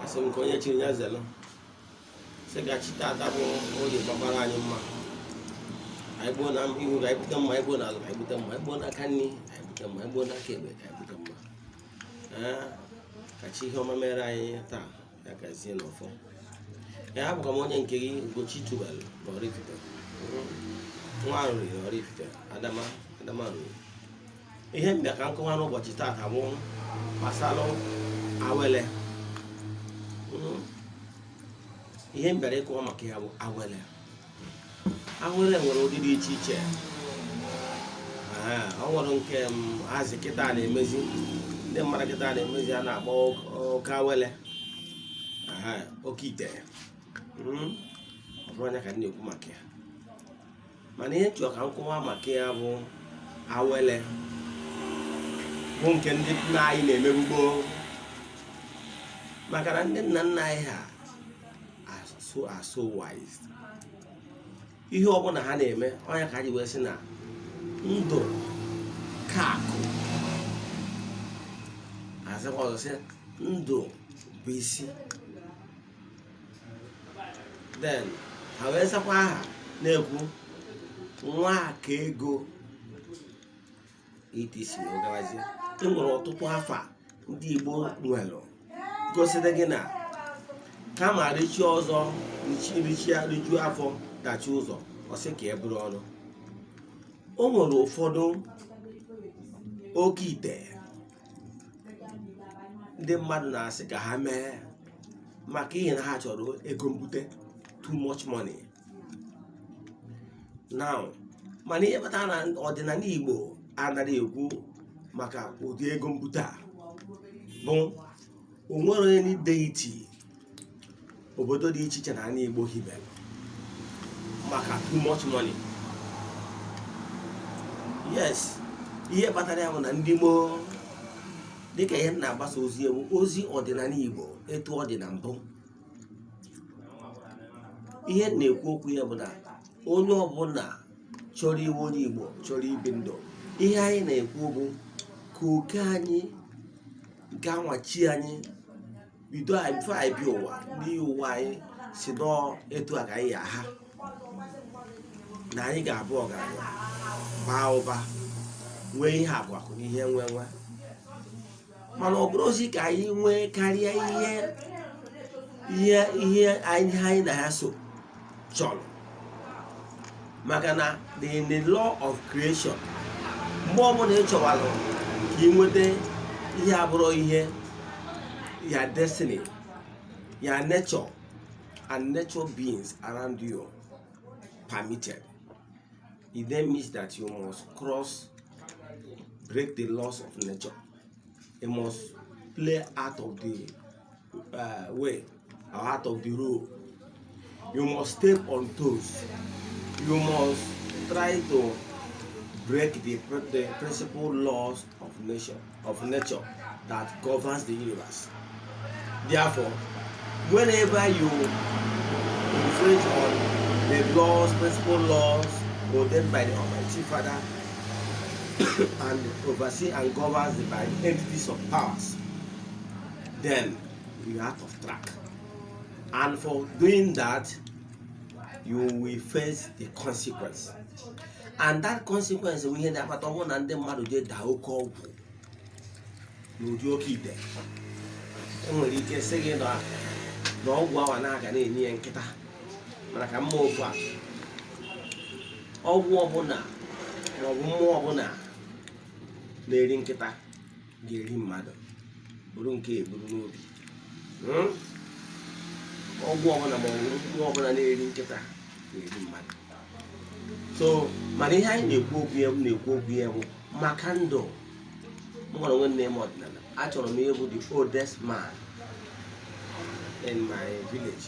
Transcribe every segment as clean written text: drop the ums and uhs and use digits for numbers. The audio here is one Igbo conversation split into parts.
Asị m ka onye chiri ya zelụ. Sị ka chi tata bụ Orie gbakwara anyị mma. Anyị gbuo na ihu ka anyị bute mma, anyị gbuo n'azụ ka anyị bute mma, anyị gbuo n'aka nri anyị bute mma, anyị gbuo n'aka ekpe ka anyị bute mma. Ee, ka chi ihe ọma mere anyị taa, ya gazie n'ọfọ. Ee, abụkwa m onye nke gị, Ugochi Tubelu na Oraifite, nwa Nri na Oraifite, Adama Adama Nri. Ihe mbịa ka nkọwa n'ụbọchị taata bụ gbasalụ awele. Ihe m bịara ịkọwa maka ya bụ awele. Awele nwere ụdị dị iche iche. Ọ nwere nke azị kịta na-emezi, ndị mmadụ kịta na-emezi, a na-akpọ oke awele, oke ite. Ọ bụrụ anya ka m na-ekwu maka ya, mana ihe chọrọ ka m kọwa maka ya bụ awele bụ nke ndị nna anyị na-emebu gboo, maka na ndị nna nna anyị ha are so wise. Ihe ọbụla ha na-eme, ọnya ka ha ji wee sị na ndụ ka akụ. Azịkwa ọzọ, sị ndụ bụ isi. Then ha wee zakwa aha na-ekwu nwa ka ego etc wee gawazie. E nwere ọtụtụ afa ndị Igbo nwere gosiri gị na kama richi ọzọ rijuo afọ dachi ụzọ, ọ sị ka e buru ọnụ. O nwere ụfọdụ oke ite ndị mmadụ na-asị ka ha mee maka ihe na ha chọrọ ego mbute, too much money now. Mana ihe kpatara na ọdịnala Igbo anaghị ekwu maka ụdị ego mbute a bụ o nwere onye deity obodo dị iche iche na ala Igbo hibere maka too much money. Yes, ihe kpatara ya bụ na ndị gboo, dịka ihe m na-agbasa ozi ewu ozi ọdịnala Igbo etu ọ dị na mbụ, ihe m na-ekwu okwu ya bụ na onye ọbụla chọrọ iwe, onye Igbo chọrọ ibi ndụ, ihe anyị na-ekwu bụ ka oke anyị nke anwachi anyị bido anyị before anyị bịa ụwa. N'ihi ụwa anyị si nọọ etu a ka anyị aha na anyị ga-abụ ọgaranya, baa ụba, nwee ihe akụ akụ na ihe nwe nwe. Mana ọ bụrụ ozi ka anyị nwee karịa ihe anyị na ya so chọrọ, maka na the law of creation, mgbe ọbụla ị chọwalụ ka ị nweta ihe abụrụ ihe your destiny, your nature and nature beings around you permitted, it then means that you must cross, break the laws of nature. You must play out of the way or out of the road. You must step on toes. You must try to break the principal laws of nature that governs the universe. Therefore, whenever you infringe on the laws, principal laws ordained by the Almighty Father and oversee and governs by entities of powers, then you are out of track. And for doing that, you will face the consequence. And that consequence bụ ihe na-akpata ọ bụrụ na ndị mmadụ jee daa oke ọgwụ n'ụdị oke ite, enwere ike sị gị na ọgwụ awa na-aga na-enye ya nkịta. Mana ka mma ofu a, ọgwụ ọbụla maọbụ mmụọ ọbụla na-eri nkịta ga-eri mmadụ, bụrụ nke eburu n'obi. Ọgwụ ọbụla maọbụ mmụọ ọbụla na-eri nkịta ga-eri mmadụ. So mana ihe anyị na-ekwu okwu ya, m na-ekwu okwu ya bụ maka ndụ m gwara onwe nne m ọdịnala. Achọrọ m ịbụ the oldest man in my village.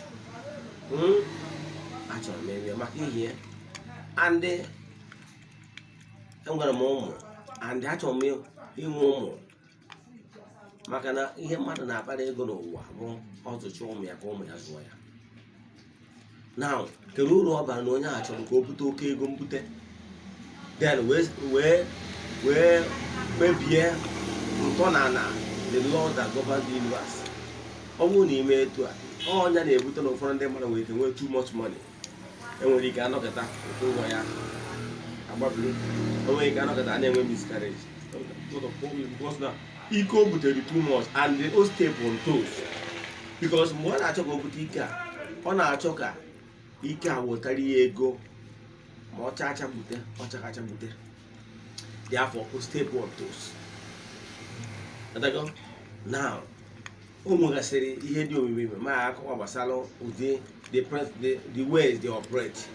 Achọrọ m ime maka ihe and enwere m ụmụ, and achọrọ m inwe ụmụ, maka na ihe mmadụ na-akpara ego n'ụwa bụ ọzụcha ụmụ ya ka ụmụ ya zụọ ya. Now, kedu uru ọ bara na onye ahụ chọrọ ka o bute oke ego mbute, then wee mebie ntọala the law that governs the universe? Ọ bụrụ na ime etu a, ọnya na-ebute na ụfọdụ ndị mmadụ nwere ike nwee too much money. Enwere ike anọkọta ofu nwa ya agbabiri, o nwere ike anọkọta a na-enwe miscarriage, lot of problem, because na ike o butere too much and the o step on toes, because mgbe ọ na-achọ ka o bute ike a, ọ na-achọ ka ike a wetara ya ego, ma ọ chacha bute, ọ chakacha bute. Therefore, o step on toes. Adago? Now, o nwegasịrị ihe dị omimi ma akọwa gbasara ụdị the ways they operate.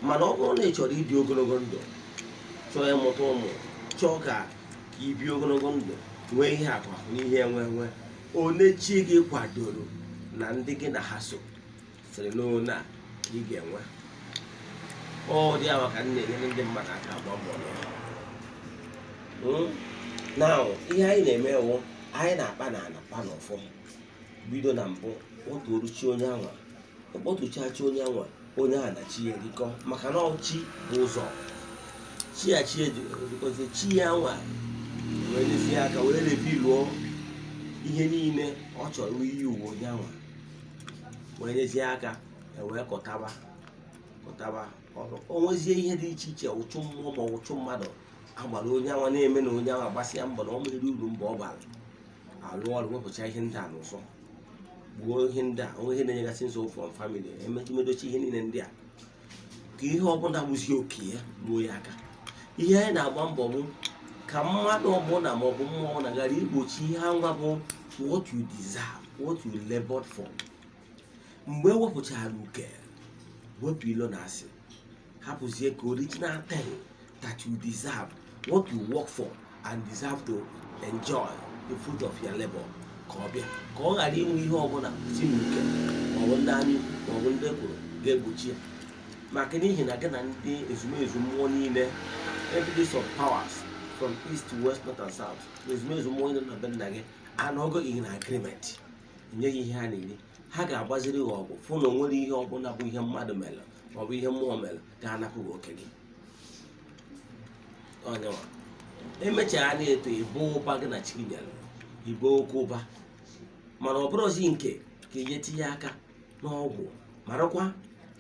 Mana ọ bụrụ na ị chọrọ ịdị ogologo ndụ, chọọ ịmụta ụmụ, chọọ ka ibi ogologo ndụ, nwee ihe akụ akụ na ihe enwe enwe, one chi gị kwadoro na ndị gị na ha so sịrị n'one a ka ị ga-enwe. Ọ dị ya maka m na-enyere ndị mmadụ aka agba mbọ na ya. Now, ihe anyị na-eme wụ anyị na-akpa na ana kpa n'ọfọ. Bido na mbụ kpọtuoru chi onye anwa, kpọtucha chi onye anwa, onye ahụ na chi ya erikọ, maka na ọ chi bụ ụzọ chi ya, chi erikọzie chi ya nwa, wee nyezie aka wee revealuo ihe niile ọ chọrọ iyi uwe onye anwa, wee nyezie aka e wee kọtaba kọtaba ọrụ. O nwezie ihe dị iche iche, ụchụ mmụọ ma ụchụ mmadụ agbara onye anwa na-eme na onye anwa gbasịa mbọ na ọ mere uru mbọ ọ bara alụ ọrụ, wepụcha ihe ndị a n'ụsọ, gbuo ihe ndị a, onwe ihe na-enyegasị nsogbu from family, emedochi ihe niile ndị a, ka ihe ọbụla bụzi oke ya ruo ya aka. Ihe anyị na-agba mbọ bụ ka mmadụ ọbụla maọbụ mmụọ ọbụla gara igbochi ihe anwa bụ what you deserve, what you labored for. Mgbe e wepụchara uke, wepụ ilo na asị, hapụzie ka original thing that you deserve, what you work for and deserve to enjoy the fruit of your labor, ka ọ bịa, ka ọ ghara inwe ihe ọbụla si n'uke maọbụ ndị anya ukwu maọbụ ndị ekworo ga-egbochi ya, maka n'ihi na gị na ndị ezumezu mmụọ niile, entities of powers from east, west, north and south, ezumezu mmụọ niile na be nna gị anọgo in agreement, enyeghị ihe ha na-eri, ha ga-agbaziri gị ọgwụ fụ na o nwere ihe ọbụla bụ ihe mmadụ mere maọbụ ihe mmụọ mere ga-anapụ gị oke gị. Onyenwa emechara na-eto ịbụ ụba gị na chi nyere ibe oke ụba, mana ọ bụrụzi nke ka ihe tinye aka n'ọgwụ. Marakwa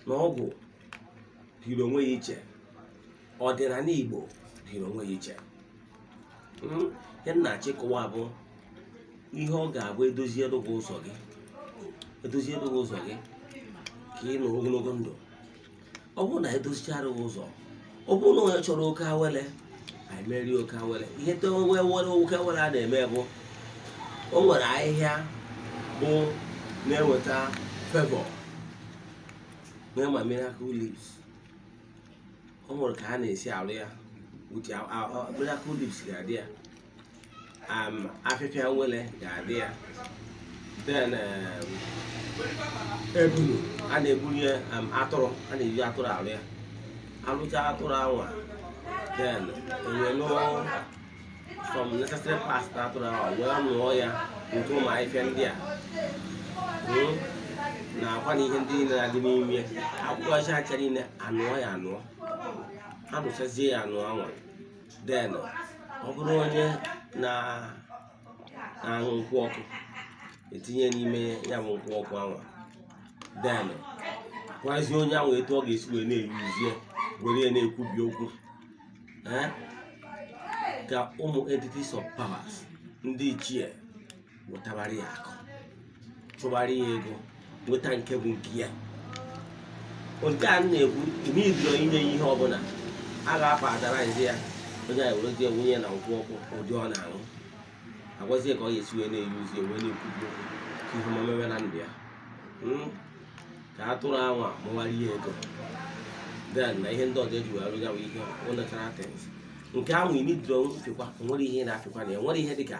na ọgwụ hiri onwe ya iche, ọdịnala Igbo hiri onwe ya iche. Ihe m na-achịkọwa bụ ihe ọ ga-abụ edoziere gị ụzọ gị, edoziere gị ụzọ gị ka ị nọ ogologo ndụ. Ọ bụrụ na edozichara gị ụzọ, ọ bụrụ na onye chọrọ oke awele, anyị merie oke awele. Ihe te wee were oke awele a na-eme bụ o nwere ahịhịa bụ na-eweta favor, nwee ma miracle leaves. O nwere ka a na-esi arụ ya with miracle leaves ga-adị ya, afịfịa nwele ga-adị ya, then ebulu a na-ebunye atụrụ, a na-eji atụrụ arụ ya. Alụcha atụrụ anwa, then ewelu some necessary parts na atụrụ anwa wee nụọ ya nke ụmụ ahịfịa ndị a, na akwa na ihe ndị niile na-adị n'ime akwụkwọ ọcha acha niile, anụọ ya anụọ, anụchazie ya anụọ anwa. Then ọ bụrụ onye na-aṅụ nkwụ ọkụ, etinye n'ime ya bụ nkwụ ọkụ anwa. Then gwazie onye ahụ etu ọ ga-esi wee na-eyuzie, were ya na-ekwubi okwu, ka ụmụ entities of powers, ndị ichie, wetabara ya akụ, chụbara ya ego, nweta nke bụ nke ya. Nke a m na-ekwu, n'idiro inye ya ihe ọbụla a ga-apa adara ya, onye a ewerezie wunye na nkwụ ọkụ ụdị ọ na-aṅụ, agwazie ka ọ ga-esi wee na-eyuzi, wee na-ekwubi okwu ka ihe ọma mebe na ndụ ya. Ka atụrụ anwa mụwara ya ego, then na ihe ndị ọzọ eji wee arụ ya bụ ihe o natural things. Nke ahụ inidiro mfịkwa, o nwere ihe na-afịkwa na ya, nwere ihe dịka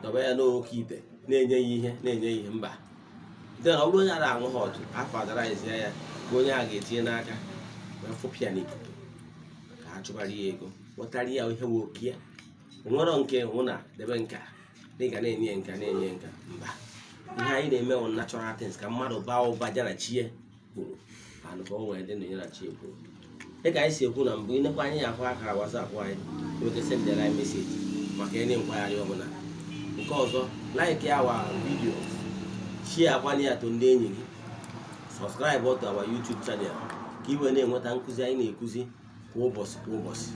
dọba ya n'oke ite na-enye ya ihe, na-enye ya ihe mba. Then ọ bụrụ onye a na-aṅụ hot, afọ adarazie ya ka onye a ga-etinye n'aka wee fụpịa n'ikuku ka a chụbara ya ego, wetara ya ihe wee oke ya. O nwero nke hụ na debe nka dịka na-enye nka, na-enye nka mba. Ihe anyị na-eme wụ natural things, ka mmadụ baa ụba ja na chi ya kwuru and ka o wee dị na ya na chi ya kwuru. Dịka anyị si ekwu na mbụ, ịnekwa anyị ahụ akara WhatsApp anyị, nweke sendere anyị message maka enye nkwagharị ọbụla. Nke ọzọ, like our videos. Share kwana ya to ndị enyi gị. Subscribe to our YouTube channel ka ị wee na-enweta nkụzi anyị na-ekuzi kwa ụbọchị kwa ụbọchị,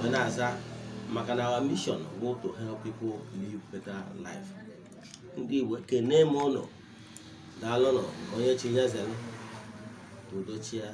wee na-aza, maka na our mission bụ to help people live better life. Ndị Igbo, kene m ụnụ. Daalụnụ. Onye chi ya zere, udochia.